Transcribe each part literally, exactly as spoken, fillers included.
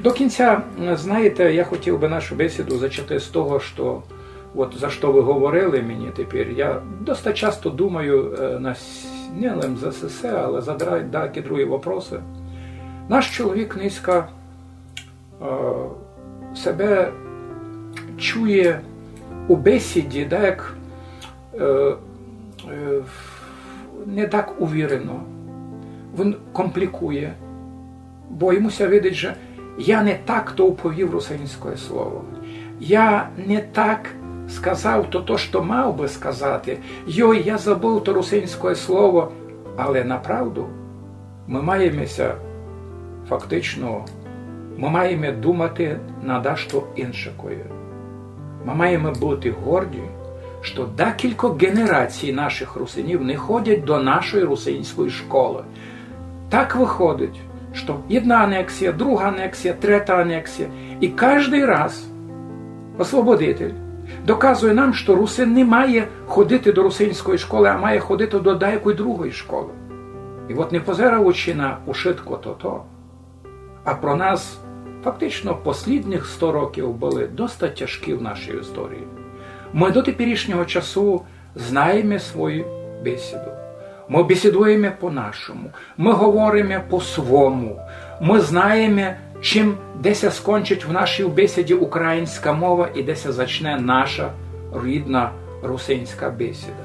До кінця, знаєте, я хотів би нашу бесіду зачати з того, що от за що ви говорили мені тепер. Я досить часто думаю е, на с- не лише за сесе, але за дра- деякі другі вопроси. Наш чоловік низько е, себе чує у бесіді, так, е, е, не так увірено. Він комплікує, бо йому ся видить, що я не так то уповів русинське слово. Я не так сказав то, то, що мав би сказати. Йой, я забув то русинське слово, але направду мы маєме ся фактично, мы маєме думати на дашто иншакоє. Мы маєме быти горді, што декілько ґенерацій наших русинів не ходять до нашої русинської школы. Так выходить, што єдна анексія, друга анексія, трета анексія. І каждый раз освободитель доказує нам, што русин не має ходити до русинської школы, а має ходити до деякої другої школы. І от не позираючи на ушытко тото, а про нас фактично послідніх сто років были доста тяжкі в нашій історії. Мы до теперішнього часу знаєме свою бесіду. Мы бесідуєме по-нашому, мы говориме по-свому, мы знаєме, чим де ся скончить в нашій бесіді українська мова і де ся зачне наша рідна русинська бесіда.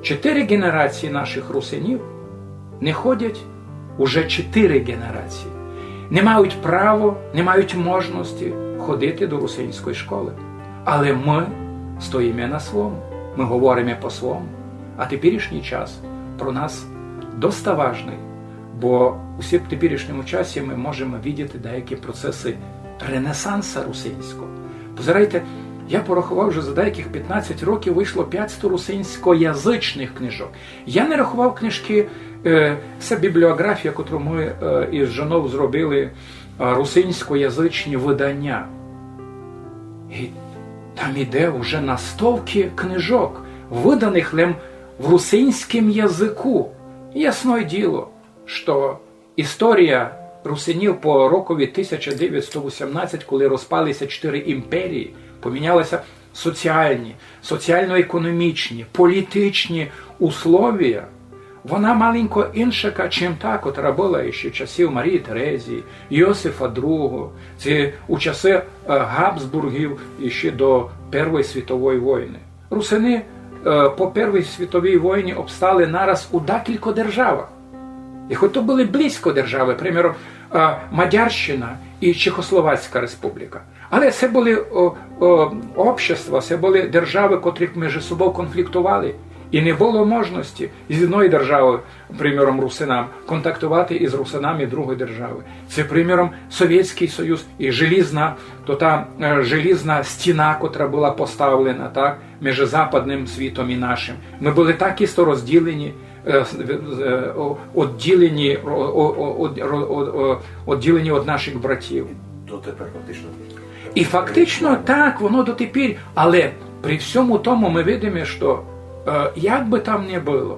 Чотири ґенерації наших русинів не ходять уже чотири ґенерації. Не мають право, не мають можности ходити до русинської школы. Але мы стоїме на свому, мы говориме по-свому. А теперішній час про нас доста важный, бо у сіп-, теперішньому часі мы можеме видіти деякі процесы ренесанса русинського. Позирайте, я пораховав, што за деяких пятнадцять років вышло пятсто русинськоязычных книжок. Я не раховав книжкы, е, се бібліоґрафія, котру мы е, із жонов зробили, е, русинськоязычні выдання. І там іде уже на стовкы книжок, выданых лем в русинськім языку. Ясне діло, што історія русинів по рокові тисяча девятсто вісімнадцять, коли розпали ся чотири імперії, поміняли ся соціальні, соціално-економічні, політичні условія, вона маленько иншака, чим та, котра была іщи часів Марії Терезії, Йосифа другого, ци у часы е, Габсбурґів іщи до Первої світової войны. Русины е, по Первій світовій войні обстали нараз у декілько державах. І хоть то были близько державы, приміром, е, Мадярщина і Чехословацька республіка. Але се были о, о, общества, се были державы, котрі межи собов конфліктовали. І не было можности з одної державы, приміром, русинам, контактовати із русинами другої державы. Се, приміром, Совєтськый Союз і желізна, то та е, желізна стіна, котра была поставлена, так, межи западным світом і нашим. Мы были так істо розділені, е, з- з- е, о- одділені, о- о- о- од- ро- о- о- одділені од наших братів. Дотепер фактично. І фактично так, воно дотепер. Але при всьому тому мы видиме, што е, як бы там не было,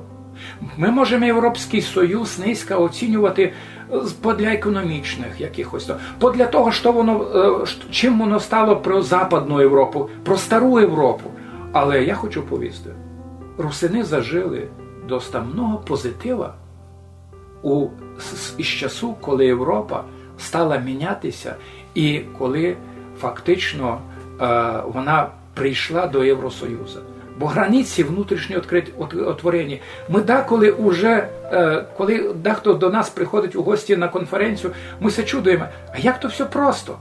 мы можеме Європськый Союз нынька оцінювати е, з- подля економічных якихось, то- подля того, што воно, е, ш- чим воно стало про Западну Європу, про стару Європу. Але я хочу повісти, русины зажили доста много позитива у, з- з- із часу, коли Європа стала міняти ся і коли фактично е, вона прийшла до Євросоюза. Бо границі внутрішні открит- от- отворені. Мы деколи уже, е, коли дехто до нас приходить у гості на конференцію, мы ся чудуєме, а як то всьо просто?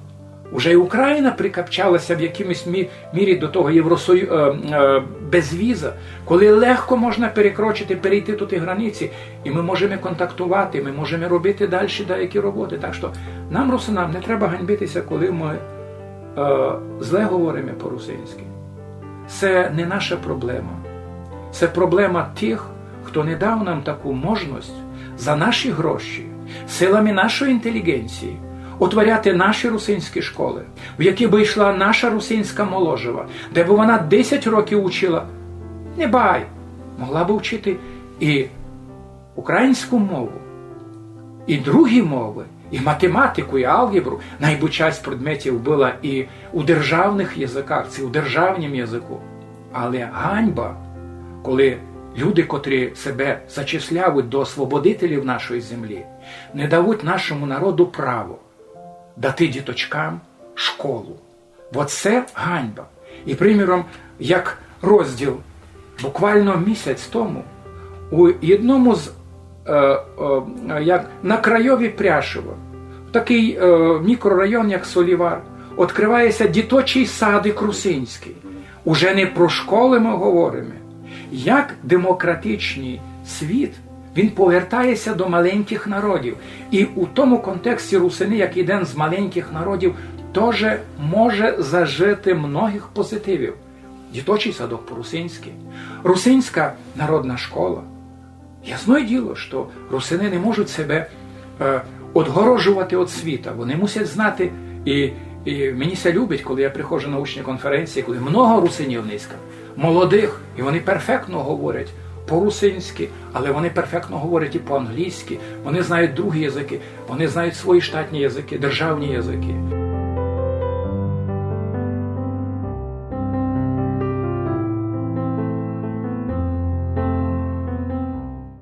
Уже і Україна прикапчала ся в якимось мі- мірі до того Євросою, е, е, безвіза, коли легко можна перекрочити, перейти туті границі, і мы можеме контактовати, мы можеме робити дальше деякі роботы. Так што нам, русинам, не треба ганьбити ся, коли мы е, зле говориме по-русинськы. Се не наша проблема. Се проблема тых, хто не дав нам таку можность за наші гроші, силами нашої інтеліґенції, отворяти наші русинські школы, в які бы йшла наша русинська моложева, де бы вона десять років учила, не бай, могла бы вчити і українську мову, і другі мовы, і математику, і алґебру, найбы часть предметів была і у державных языках, ци у державнім языку. Але ганьба, коли люди, котрі себе зачислявуть до освободителів нашої землі, не давуть нашому народу право дати діточкам школу. Бо це ганьба. І, приміром, як розділ буквално місяць тому у єдному з, е, е, як на крайови Пряшева, такый, е, мікрорайон, як Солівар, відкрыває ся діточый садик русинськый. Уже не про школы мы говориме. Як демократичный світ, він повертає ся до маленькых народів. І у тому контексті русины, як єден з маленькых народів, тоже може зажити многых позитивів. Діточый садок по-русинськы, русинська народна школа. Ясне діло, што русины не можуть себе, е, одгорожовати од світа. Вони мусять знати, і, і мені ся любить, коли я приходжу на научні конференції, коли много русинів низько, молодых, і вони перфектно говорять по-русинськы, але вони перфектно говорять і по-англійськы, вони знають другі языкы, вони знають свої штатні языкы, державні языкы.